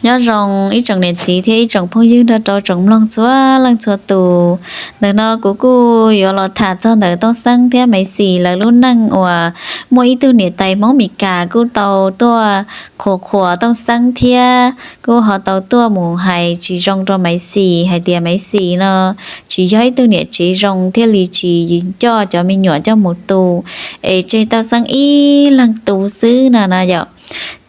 Nyob zoo ib tsoom niam txiv thiab ib tsoom phooj ywg nrog rau tsoom mloog txhua leej txhua tus. Ntawm no kuv kuj yuav los tham txog ntawm Tooj Xeeb thiab Maiv Xis lawv lub neej uas muaj ib tug niam tais Hmoob Mes Kas kuj tau tuaj qhuas qhuas Tooj Xeeb thiab kuj ho tau tuaj mus hais tsis zoo rau Maiv Xis hais tias Maiv Xis no tsis yog ib tug niam tsev zoo thiaj li tsis coj cov me nyuam coj mus tu, es tseg Tooj Xeeb ib leeg tu xwb no na yom.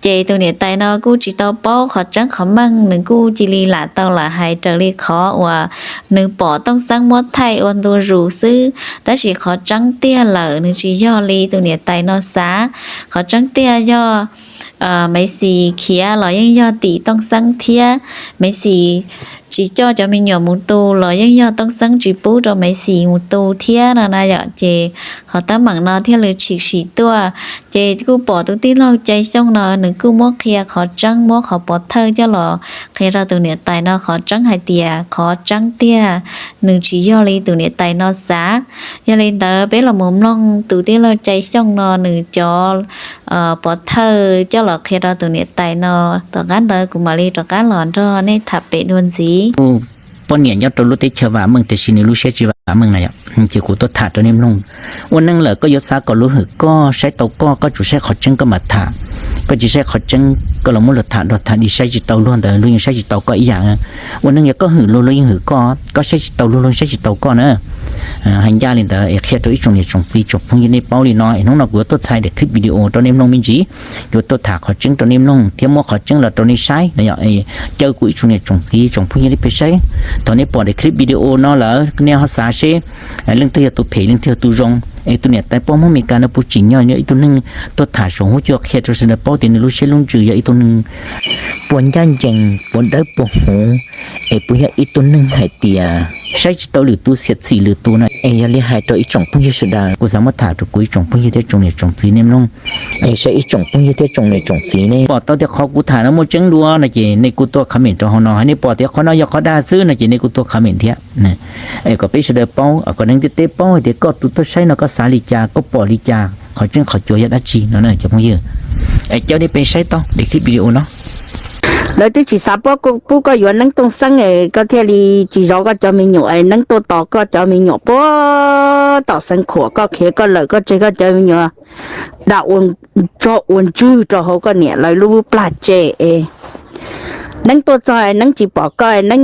Ces tus niam tais no kuj tsis tau paub qhov tseeb qhov meej, nws kuj cia li lam tau lam hais raws li qhov uas nws pom Tooj Xeeb muab thaij ua ntu zus xwb, tab sis qhov tseeb tiag lawm nws tsis yog li tus niam tais no xav. Qhov tseeb tiag yog Maiv Xis khiav los yeej yog tim Tooj Xeeb thiab, Maiv Xis tsis coj cov me nyuam mus tu los yeej yog Tooj Xeeb tsis pub rau Maiv Xis mus tu thiab no na yom. Ces qhov teeb meem no thiaj li tshwm sim tuaj. Ces kuj pom tus tij laug Cai Xyooj no nws kuj muab qhia qhov tseeb, muab qhov pov thawj coj los qhia rau tus niam tais no qhov tseeb hais tias qhov tseeb tiag nws tsis yog li tus niam tais no xav. Yog li ntawd peb los mus mloog tus tij laug Cai Xyooj no nws cov pov thawj coj los qhia rau tus niam tais no. Tom qab ntawd kuv mam li rov qab los nrog nej tham pem dua ntxiv. Poj niam nyob rau lub teb chaws vam meej tiam sis nws lub siab tsis vam meej na yom. Ces kuv tuaj tham rau nej mloog. Ua neej lawm koj yuav xav kom luag hwm koj, saib tau koj, koj tsuas saib qhov tseeb koj mam tham. Koj tsis saib qhov tseeb koj los muab luag tham dog tham dig, saib tsis tau luag ntawd luag yeej saib tsis tau koj ib yam. Ua neej yog koj hwm luag luag yeej hwm koj, koj saib tsis tau luag luag saib tsis tau koj na. Hais ncaj li ntawd es qhia rau ib tsoom niam tsoom txiv tsoom phooj ywg nej paub li no es hnub no kuv yuav tuaj txhais daim clip video rau nej mloog me ntsis, yuav tuaj tham qhov tseeb rau nej mloog thiab muab qhov tseeb los rau nej saib no yom. Caw kuv ib tsoom niam tsoom txiv tsoom phooj ywg nej peb saib, thaum nej pom daim clip video no lawm nej ho xav seb leej twg yog tus phem leej twg yog tus zoo, es tus niam tais poj Hmoob Mes Kas no puas tsim nyog yog ib tug neeg tuaj tham saum huab cua qhia rau sawv daws paub tias nws lub siab lub ntsws yog ib tug neeg puas ncaj ncees puas dawb puas huv, es puas yog ib tug neeg hais tias saib tsis tau lwm tus xyuam xim lwm tus na. Es yog li hais rau ib tsoom phooj ywg sawv daws, kuv xav muab tham rau kuv ib tsoom phooj ywg thiab tsoom niam tsoom txiv nej mloog. Es saib ib tsoom phooj ywg thiab tsoom niam tsoom txiv nej pom tau tias qhov kuv tham no muaj tseeb dua no ces nej kuj tuaj comment rau hauv no, hos nej pom tias qhov no yog qhov dag xwb no ces nej kuj tuaj comment thiab. Es kom peb sawv daws paub, kom neeg ntiaj teb paub hais tias koj tus tuaj saib no koj xav li cas, koj pom li cas, qhov tseeb qhov cuav yog dab tsi no cov phooj ywg. Es caw nej peb saib tau daim clip video no. Lawv twb tsis xav pub koj yuav neeb Tooj Xeeb es koj thiaj li tsis zov koj cov me nyuam es neeb tuaj tos koj cov me nyuam puag tom Xeev Khuam, koj khiav koj lawm koj tseg koj cov me nyuam da ua tsog ua ntswg rau hauv koj niam lawv lub plag tse es neeb tuaj txog es neeb tsis pom koj, neeb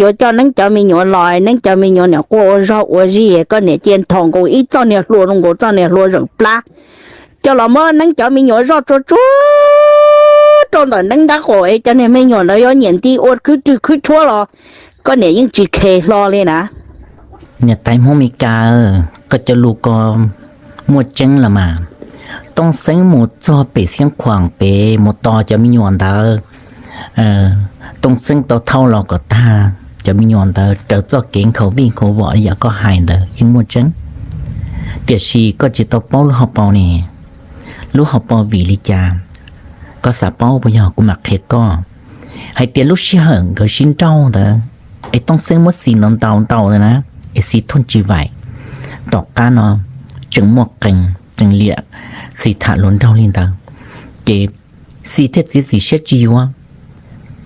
yuav coj neeb cov me nyuam los, neeb cov me nyuam niam quaj ua zog ua zig, koj niam cia nthos nkaus ib txoj niag hlua zoo nkaus txoj niag hlua zawm plab, coj los muab neeb cov me nyuam zoj tsuag tsuag rau ntawm neeb nrab qaum es cov niag me nyuam ntawd yuav nyiam nti ua khwb rwg khwb tshuab los koj niam yeej tsis khes hlo li na. Niam tais Hmoob Mes Kas, koj cov lus ko muaj tseeb los mas. Tooj Xeeb mus txog pem Xeev Khuam pem mus tos cov me nyuam ntawd, Tooj Xeeb tau thauj los kom tag, cov me nyuam ntawd raws txoj kev nkhaus vij nkhaus vom li yam koj hais ntawd yeej muaj tseeb. Tiam sis koj tsis tau paub lub hauv paus ne. Lub hauv paus vim li cas? Koj xav paub puas yog kuv mam qhia koj. Hais tias lub sij hawm nkawd sib nrauj ntawd, es Tooj Xeeb muab Xis ntaus ntaus ntaus ntawd na, es Xis thooj tsis vaim. Tom qab no tseem muaj qees tseem liam, Xis tham hluas nraug li ntawd, ces Xis thiaj txiav txim siab tsis yuav,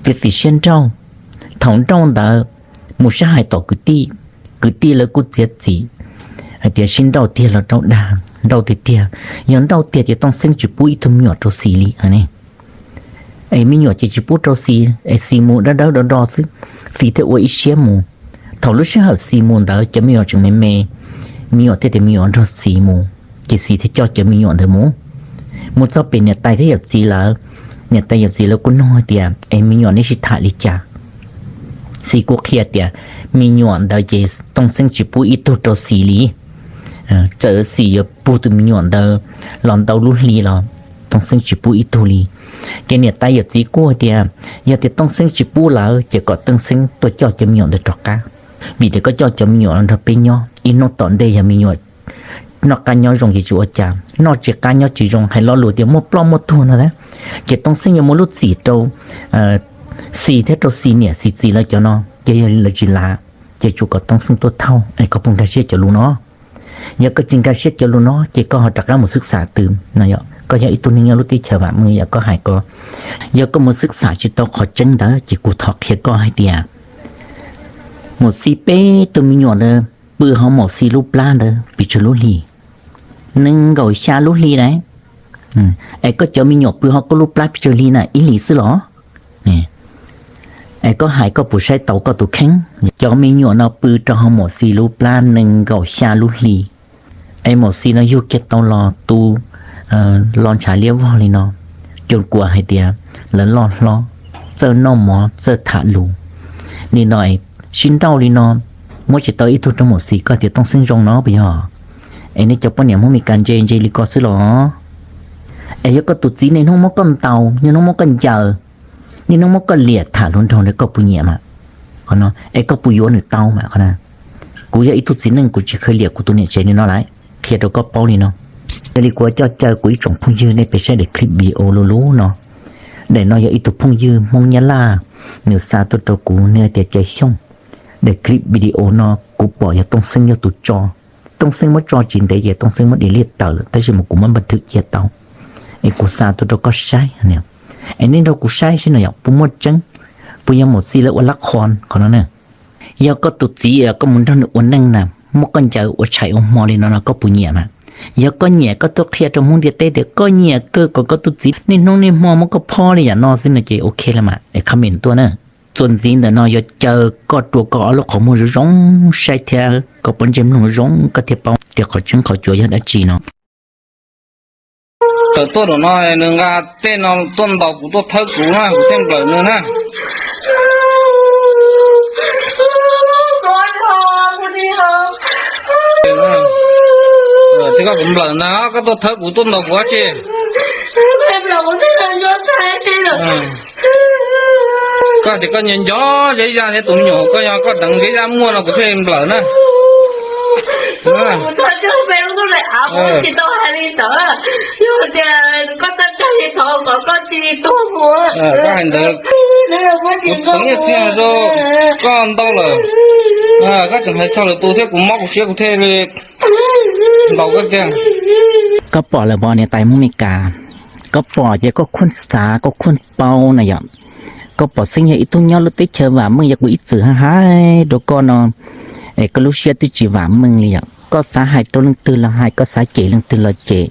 txiav txim siab nrauj. Thaum nrauj ntawd mus sab hais tom kwv tij, kwv tij lawv kuj txiav txim hais tias sib nrauj tiag los raug dag, nrauj tiag tiag. Yog nrauj tiag ces Tooj Xeeb tsis pub ib tug me nyuam rau Xis li ne. Es me nyuam ces tsis pub rau Xis, es Xis mus dawb dawb do do xwb, Xis thiaj ua ib siab mus. Thaum lub sij hawm Xis mus ntawd cov me nyuam tseem me me, me nyuam thiaj tias me nyuam nrog Xis mus, ces Xis thiaj coj cov me nyuam ntawd mus. Mus txog pem niam tais thiab yawm txiv lawv, niam tais yawm txiv lawv kuj nug hais tias es me nyuam neb sib tham li cas? Xis kuj qhia tias me nyuam ntawd ces Tooj Xeeb tsis pub ib tug rau Xis li. Txawm Xis yuav pug tus me nyuam ntawd los ntau lub hli los Tooj Xeeb tsis pub ib tug li. Ces niam tais yawm txiv kuj hais tias yog tias Tooj Xeeb tsis pub lawm ces kom Tooj Xeeb tuaj coj cov me nyuam ntawd rov qab, vim tias koj coj cov me nyuam los nrog peb nyob ib hnub tom ntej yog me nyuam noj qab nyob zoo ces tsis ua cas, noj tsis qab nyob tsis zoo hais lo lus tias muaj ploj muaj tuag no a, ces Tooj Xeeb yuav muaj lub txim rau Xis thiab rau Xis niam Xis txiv lawv cov no, ces yog lawv tsis lav, ces tsuas kom Tooj Xeeb tuaj thauj. Es koj puas nkag siab cov lus no? Yog koj tsis nkag siab cov lus no ces koj ho rov qab mus xwb xam twm no yom. koj yog ib tug neeg nyob lub teb chaws vam meej yom, koj hais ko. Yog koj mus xwb xam tsis tau qhov tseeb ntawd ces kuv thov qhia koj hais tias Maum Xis peb tug me nyuam ntawd pw hauv Maum Xis lub plab ntawd pes tsawg lub hlis? Nees nkaum xya lub hlis na. Es koj cov me nyuam pw hauv koj lub plab pes tsawg hlis na, ib hlis xwb los? Es koj hais koj puas saib taus koj tus kheej? Cov me nyuam no pw rau hauv Maum Xis lub plab nees nkaum xya lub hli, es Maum Xis no yug kiag tau los tu los ntshav liab vog li no, cov kuam hais tias lawv loj hlob, txawj noj mov txawj tham lus li no, sib nrauj li no, muab tsis tau ib tug rau Maum Xis, koj tias Tooj Xeeb zoo no puas yog? Es nej cov poj niam Hmoob Meskas ntse ntse li ko xwb los? Es yog koj tus txiv niaj hnub muab koj ntaus, niaj hnub muab koj ncaws, niaj hnub muab koj liam tham hluas nraug ntawd koj puas nyiam mas? Qhov no es koj puas yuav nws tau mas? Qhov no kuv yog ib tug txiv neej kuv tsis kheev liam kuv tus niam tsev li no lawm, qhia rau koj paub li no. Yog li kuv coj caw kuv ib tsoom phooj ywg nej pem saib daim clip video lub lub no. Daim no yog ib tug phooj ywg Hmoob Nyab Laj, nws xa tuaj rau kuv, nws hais tias Caiv Xyooj, daim clip video no kuv pom yog Tooj Xeeb yog tus tso. Tooj Xeeb muab tso tsis ntev ces Tooj Xeeb muab delete tawm lawm, tab sis mas kuv muab npa thwm cia tau, es kuv xa tuaj rau koj saib. Es nej nrog kuv saib seb no yog puas muaj tseeb, puas yog Maum Xis lawv ua lab qhos qhov no na. Yog koj tus txiv koj mus nrog nws ua neej na, muab koj ncaws ua tshais ua hmo li no no koj puas nyiam mas? Yog koj nyiam koj tuaj qhia rau Hmoob ntiaj teb tias koj nyiam kawg kom koj tus txiv niaj hnub niaj hmo muab koj phob li yam no xwb no ces ok los mas es comment tuaj na. Txuas ntxiv ntawm no yuav caw koj rua koj ob lub qhov muag zoo zoo saib thiab koj pob ntseg mloog zoo koj thiaj paub tias qhov tseeb qhov cuav yog dab tsi no. Tawm tuaj ram no nws nqa tej no tuaj ntaus kuv tuaj thawb kuv na, kuv thiaj nplawm nws na. Thiab koj kuv nplawm na, koj tuaj thawb kuv tuaj ntaus kuv dab tsi? Koj tias koj nco nco Zeb Yaj thiab tus me nyuam, koj yog koj deev Zeb Yaj muaj no kuv thiaj li nplawm na. Koj hais ntawd, kuv txeev nyiaj txiag rau koj ntau lawm, koj tseem hais txog lwm tus thiab kuv mob kuv siab kuv thiaj li ntaus koj tiag. Koj pom lawm pom niam tais Hmoob Meskas, koj pom ces koj khuaj xav koj khuaj paub na yom. Koj pom xeeb yog ib tug nyob lub teb chaws vam meej, yog kuv ib txwm hais rau koj no es koj lub siab twb tsis vam meej li yom. Koj xav hais rau leej twg los hais, koj xav cem leej twg los cem,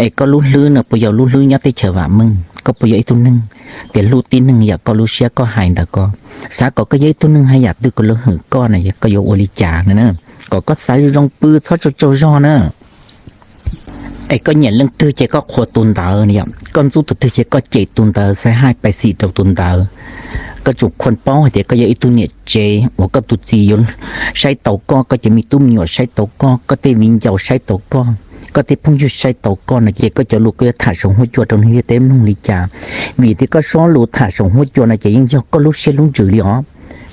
es koj lub hlwb no puas yog lub hlwb nyob teb chaws vam meej? Koj puas yog ib tug neeg tias hlub tib neeg yam koj lub siab koj hais ntawd? Koj xav kom koj yog ib tug neeg haj yam twg kom luag hwm koj na, koj yuav ua li cas na? Kom koj xav zoo pw txhob tsaug tsaug zog na. Es koj nyiam leej twg ces koj qhuas tus ntawd, koj ntxub tus twg ces koj cem tus ntawd, xaiv hais pais xim rau tus ntawd. Koj tsum khuaj paub hais tias koj yog ib tug niam tsev uas koj tus txiv yuav saib taus koj, koj cov me tub me nyuam saib taus koj, koj tej viv ncaus saib taus koj, koj tej phooj ywg saib taus koj no ces koj cov lus koj yuav tham saum huab cua rau neeg ntiaj teb mloog li cas? Vim tias koj sob lus tham saum huab cua no ces yeej yog koj lub siab lub ntsws li os.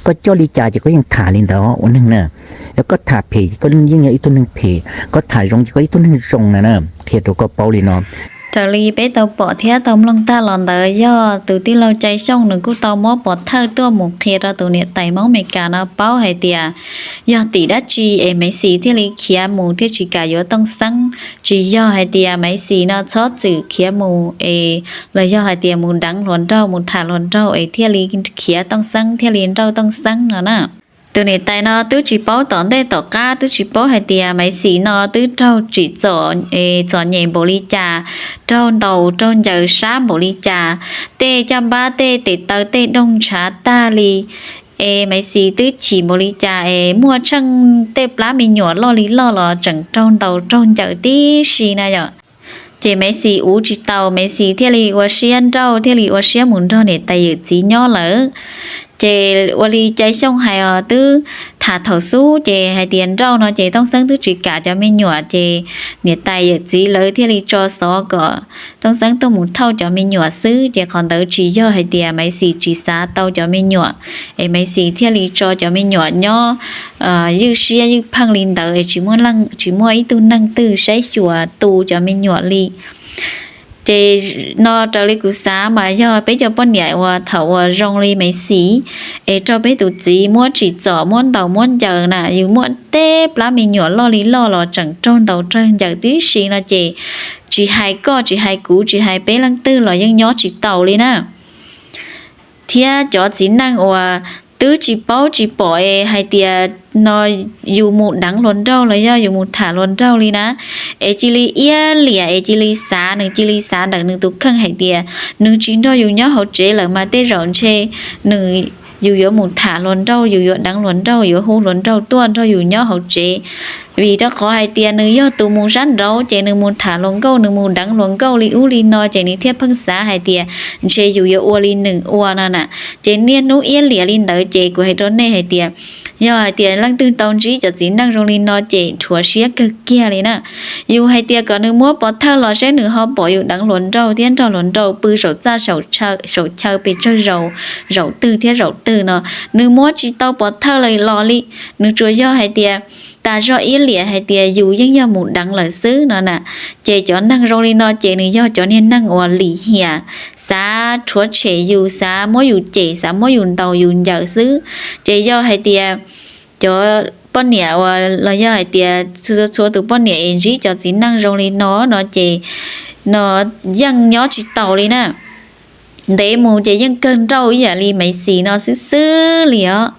Koj coj li cas ces koj yeej tham li ntawd ua neeg na. Yog koj tham phem ces koj yeej yog ib tug neeg phem, koj tham zoo ces koj ib tug neeg zoo na na. Qhia rau koj paub li no. Raws li peb tau pom thiab tau mloog tag los ntawd, yog tus tij laug Cai Xyooj nws kuj tau muab pov thawj tuaj mus qhia rau tus niam tais Hmoob Meskas no paub hais tias yog tim dab tsi es Maiv Xis thiaj li khiav mus thiaj tsis kam yuav Tooj Xeeb. Tsis yog hais tias Maiv Xis no txhob txwm khiav mus es los yog hais tias mus deev hluas nraug mus tham hluas nraug es thiaj li khiav Tooj Xeeb thiaj li nrauj Tooj Xeeb no na. Tus niam tais no twb tsis paub tom ntej tom qab, twb tsis paub hais tias Maiv Xis no twb raug tsim txom, txom nyem npaum li cas, raug ntaus raug ncaws sab npaum li cas, tej caj npab tej tes taw tej doog ntshav tag li, es Maiv Xis twb chim npaum li cas es muaj tsheej tej plab me nyuam loj li loj los tseem raug ntaus raug ncaws tib si na yom. Ces Maiv Xis uv tsis tau, Maiv Xis thiaj li ua siab nrauj thiaj li ua siab mus nrog niam tais yawm txiv nyob lawm. Ces ua li Cai Xyooj hais os, twb tham thaum xub ces hais tias nrauj no ces Tooj Xeeb twb tsis kam cov me nyuam ces niam tais yawm txiv lawv thiaj li tso xov kom Tooj Xeeb tuaj mus thauj cov me nyuam xwb. Ces qhov ntawd tsis yog hais tias Maiv Xis tsis xav tau cov me nyuam, es Maiv Xis thiaj li tso cov me nyuam nyob ywj siab ywj pheej li ntawd es tsis muaj ib tug neeg twg saib xyuas tu cov me nyuam li. Ces no raws li kuv xav mas yog peb cov poj niam uas thaum uas zoo li Maiv Xis es raug peb tus txiv muab tsim txom muab ntaus muab ncaws na, yus muaj tej plab me nyuam loj li loj los tseem raug ntaus raug ncaws tib si no ces tsis hais koj tsis hais kuv tsis hais peb leej twg los yeej nyob tsis taus li na. Thiab cov txiv neej uas twb tsis paub tsis pom es hais tias no yus mus deev hluas nraug los yog yus mus tham hluas nraug li na, es cia li iab liam es cia li xav, nws cia li xav ntawm nws tus kheej hais tias nws tsis nrog yus nyob hauv tsev lawm mas tej zaum ntshe nws, yus yuav mus tham hluas nraug, yus yuav deev hluas nraug, yuav hu hluas nraug tuaj nrog yus nyob hauv tsev. Vim rau qhov hais tias nws yog tus mus sab nraud ces nws mus tham hluas nkauj, nws mus deev hluas nkauj li ub li no ces nws thiaj pheej xav hais tias ntshe yus yuav ua li nws ua no na. Ces niaj hnub iab liam li ntawd ces kuv hais rau nej hais tias yog hais tias leej twg tau ntsib cov txiv neej zoo li no ces rhuav siab kawg kiag li na. Yus hais tias kom nws muab pov thawj los seb nws ho pom yus deev hluas nraug thiab nrog hluas nraug pw saum txaj saum chaw pes tsawg zaus, zaum twg thiab zaum twg no, nws muab tsis tau pov thawj los li. Nws tsuas yog hais tias tas zog iab liam hais tias yus yeej yog mus deev lawm xwb no na. Ces cov neeg zoo li no ces nws yog cov niag neeg uas lim hiam, xav rhuav tshem yus, xav muab yus cem, xav muab yus ntaus yus ncaws xwb. Ces yog hais tias cov poj niam uas los yog hais tias txhua txhua tus poj niam es ntsib cov txiv neej zoo li no no ces no yeej nyob tsis taus li na. Ntev mus ces yeej kawg nrauj ib yam li Maiv Xis no xwb xwb li os.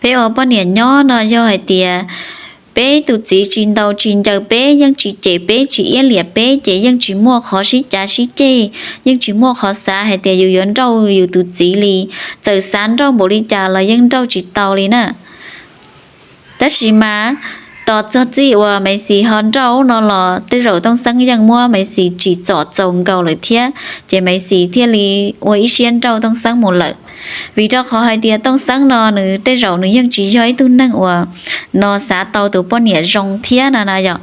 Peb ua poj niam nyob no yog hais tias peb tus txiv tsis ntaus tsis ncaws peb, yeej tsis cem peb tsis iab liam peb ces yeej tsis muaj qhov sib cav sib ceg, yeej tsis muaj qhov xav hais tias yus yuav nrauj yus tus txiv li. Txawm xav nrauj npaum li cas los yeej nrauj tsis tau li na. Tab sis mas tos txog txij uas Maiv Xis ho nrauj no los tej zaum Tooj Xeeb yeej muab Maiv Xis tsim txom txaus nkaus lawm thiab, ces Maiv Xis thiaj li ua ib siab nrauj Tooj Xeeb mus lawm. Vim rau qhov hais tias Tooj Xeeb no nws tej zaum nws yeej tsis yog ib tug neeg uas no xav tau tus poj niam zoo thiab no na yom.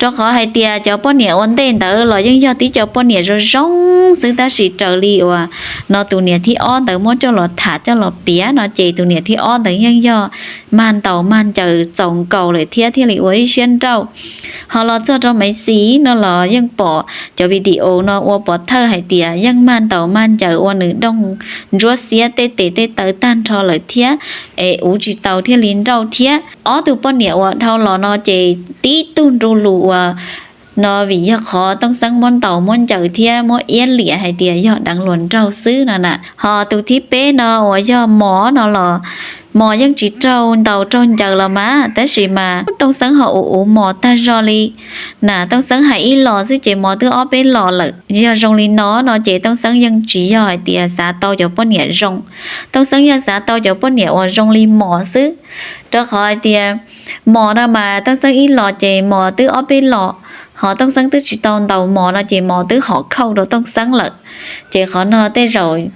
Rau qhov hais tias cov poj niam ua ntej ntawd los yeej yog tib co poj niam zoo zoo xwb, tab sis raws li uas no tus niam thib ob ntawd muab coj los tham coj los piav no ces tus niam thib ob ntawd yeej yog mag ntaus mag ncaws txaus nkaus lawm thiab thiaj li ua ib siab nrauj. Ho los txog rau Maiv Xis no los yeej pom cov video no ua pov thawj hais tias yeej mag ntaus mag ncaws ua nws doog ntsuab xiab tej tes tej taw tag nrho lawm thiab, es uv tsis tau thiaj li nrauj thiab. Ob tug poj niam uas dhau los no ces tib tug nru lus uas no vim yog qhov Tooj Xeeb muab ntaus muab ncaws thiab muab iab liam hais tias yog deev hluas nraug xwb no na. Ho tus thib peb no uas yog Mos no los Mos yeej tsis raug ntaus raug ncaws los mas, tab sis mas Tooj Xeeb ho uv uv Mos tag zog li na. Tooj Xeeb hais ib los xwb ces Mos twb ob peb los lawm. Yog zoo li no no ces Tooj Xeeb yeej tsis yog hais tias xav tau cov poj niam zoo. Tooj Xeeb yog xav tau cov poj niam uas zoo li Mos xwb, rau qhov hais tias Mos no mas Tooj Xeeb ib los ces Mos twb ob peb los, ho Tooj Xeeb twb tsis tau ntaus Mos no ces Mos twb hom khauj rau Tooj Xeeb lawm. Ces qhov no tej zaum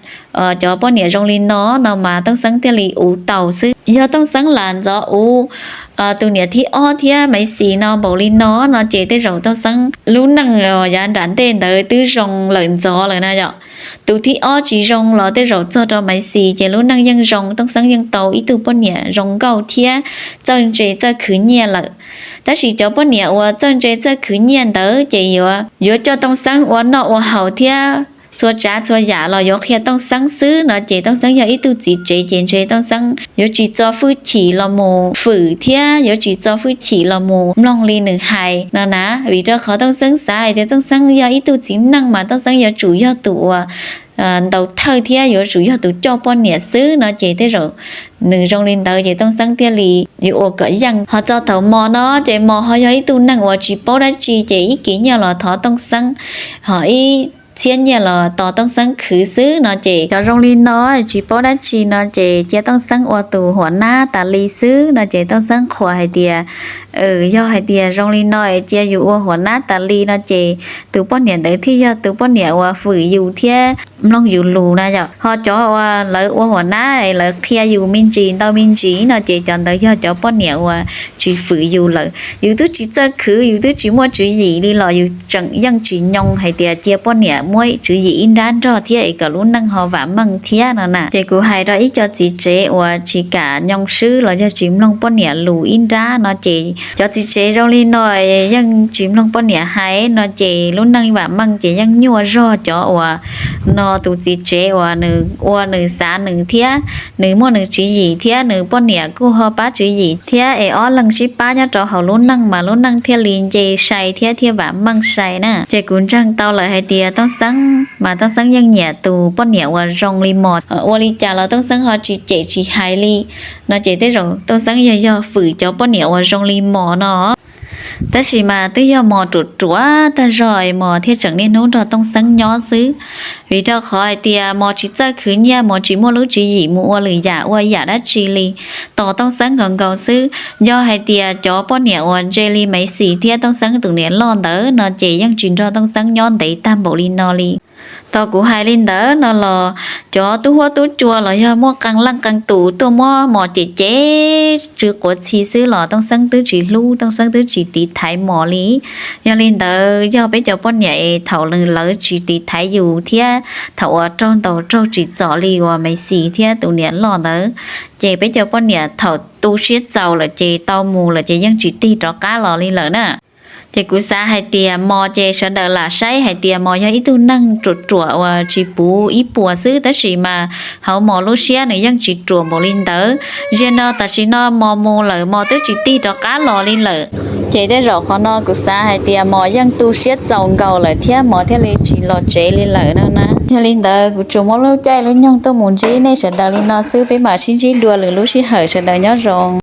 cov poj niam zoo li no no mas Tooj Xeeb thiaj li uv tau xwb. Yog Tooj Xeeb lam ntxov uv tus niam thib ob thiab Maiv Xis no npaum li no no ces tej zaum Tooj Xeeb lub neej yav nram ntej ntawd twb zoo lawm ntxov lawm na yom. Tus thib ob tsis zoo los tej zaum txog rau Maiv Xis ces lub neej yeej zoo, Tooj Xeeb yeej tau ib tug poj niam zoo nkauj thiab txawj ntse txawj khwv nyiaj lawm. Tab sis cov poj niam uas txawj ntse txawj khwv nyiaj ntawd ces yuav, yuav coj Tooj Xeeb ua noj ua haus thiab txhua tsav txhua yam los yuav qhia Tooj Xeeb xwb no ces Tooj Xeeb yog ib tug txiv tsev ces ntshe Tooj Xeeb yuav tsis txo hwj chim los mus fwm thiab yuav tsis txo hwj chim los mus mloog li nws hais no na. Vim rau qhov Tooj Xeeb xav hais tias Tooj Xeeb yog ib tug txiv neej mas Tooj Xeeb yuav tsum yog tus uas ntaus thawj thiab yuav tsum yog tus coj poj niam xwb no ces tej zaum nws zoo li ntawd ces Tooj Xeeb thiaj li yuav ua kom yeej. Ho txog thaum Mos no ces Mos ho yog ib tug neeg uas tsis paub dab tsi ces ib kis nyiaj los thov Tooj Xeeb, ho ib txhiab nyiaj los tos Tooj Xeeb khwv xwb no ces cov zoo li no tsis paub dab tsi no ces cia Tooj Xeeb ua tus huam nab tas li xwb no ces Tooj Xeeb qhuas hais tias yog hais tias zoo li no es cia yus ua huam nab tas li no ces tus poj niam ntawd thiaj yog tus poj niam uas fwm yus thiab mloog yus lus na yom. Ho cov uas lawv ua huam nab es lawv qhia yus me ntsis ntau me ntsis no ces cov ntawd yog cov poj niam uas tsis fwm yus lawm. Yus twb tsis txawj khwv, yus twb tsis muaj tswv yim li los yus tseem yeej tsis nyoo hais tias cia poj niam muab tswv yim ib nrab nrog thiab es kom lub neej ho vam meej thiab no na. Ces kuv hais rau ib co txiv tsev uas tsis kam nyoo swb los yog tsis mloog poj niam lus ib nrab no ces cov txiv tsev zoo li no yeej tsis mloog poj niam hais no ces lub neej vam meej ces yeej nyuaj zog cov uas no tus txiv tsev uas nws ua nws xav nws thiab nws muaj nws tswv yim thiab nws poj niam kuj ho pab tswv yim thiab es ob leeg sib pab nyob rau hauv lub neej mas lub neej thiaj li nce sai thiab thiaj vam meej sai na. Ces kuv ntseeg tau lawm hais tias Tooj Xeeb mas Tooj Xeeb yeej nyiam tus poj niam uas zoo li Mos, ua li cas los Tooj Xeeb ho tsis cem tsis hais li no ces tej zaum Tooj Xeeb yog yog fwm cov poj niam uas zoo li Mos no. Tab sis mas twb yog Mos ruam ruam tag zog Mos thiaj tseem niaj hnub nrog Tooj Xeeb nyob xwb. Vim rau qhov hais tias Mos tsis txawj khwv nyiaj, Mos tsis muaj lub tswv yim mus ua lwm yam ua yam dab tsi li, tos Tooj Xeeb nkaus nkaus xwb. Yog hais tias cov poj niam uas ntse li Maiv Xis thiab Tooj Xeeb tus niam loj ntawd no ces yeej tsis nrog Tooj Xeeb nyob ntev tag npaum li no li. Thaum kuv hais li ntawd no los cov tub huab tub cua los yog muaj qee leej qee tus tuaj muab Mos cem cem tsw quav txhi xwb los Tooj Xeeb twb tsis hlub, Tooj Xeeb twb tsis tiv thaiv Mos li. Yog li ntawd yog peb cov poj niam es thaum lawv tsis tiv thaiv yus thiab thaum uas raug ntaus raug tsim txom li uas Maiv Xis thiab tus niam loj ntawd, ces peb cov poj niam thaum tu siab txaus lawm ces tau mus lawm ces yeej tsis tig rov qab los li lawm na. Ces kuv xav hais tias Mos ces sawv daws lam saib hais tias Mos yog ib tug neeg ruam ruam uas tsis puv ib puas xwb, tab sis mas hauv Mos lub siab nws yeej tsis ruam npaum li ntawd. Ziag no tam sim no Mos mus lawm Mos twb tsis tig rov qab los li lawm. Ces tej zaum qhov no kuv xav hais tias Mos yeej tu siab txaus nkaus lawm thiab Mos thiaj li tsis los tsev li lawm no na. Yog li ntawd kuv tsuas muab lub caij lub nyoog tuaj mus ntsib nej sawv daws li no xwb, peb mam sib ntsib dua lwm lub sij hawm, sawv daws nyob zoo.